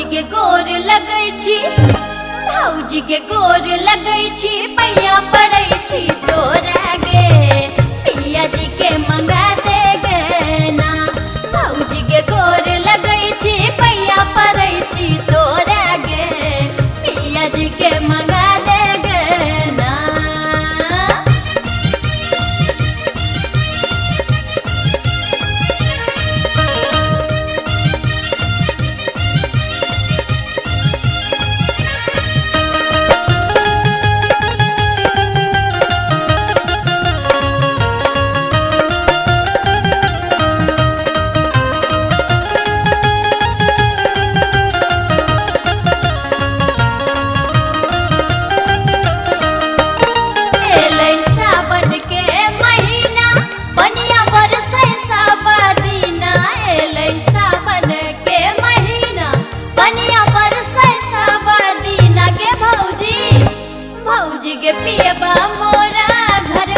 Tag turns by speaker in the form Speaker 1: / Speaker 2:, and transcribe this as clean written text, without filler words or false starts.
Speaker 1: के गोर लगै छी, भौजी के गोर लगै छी, पैया पड़ै छी तोरा गे, पिया जी के मंगा दे गे ना। भौजी के गोर लगै छी, पैया पड़ै छी तोरा गे, पिया जी के मंगा दे गे ना। एलै सावन के महीना, बनिया बरसै सब दिना। एलै सावन के महीना, बनिया बरसै सब दिना गे भौजी, भौजी गे पियबा मोरा घर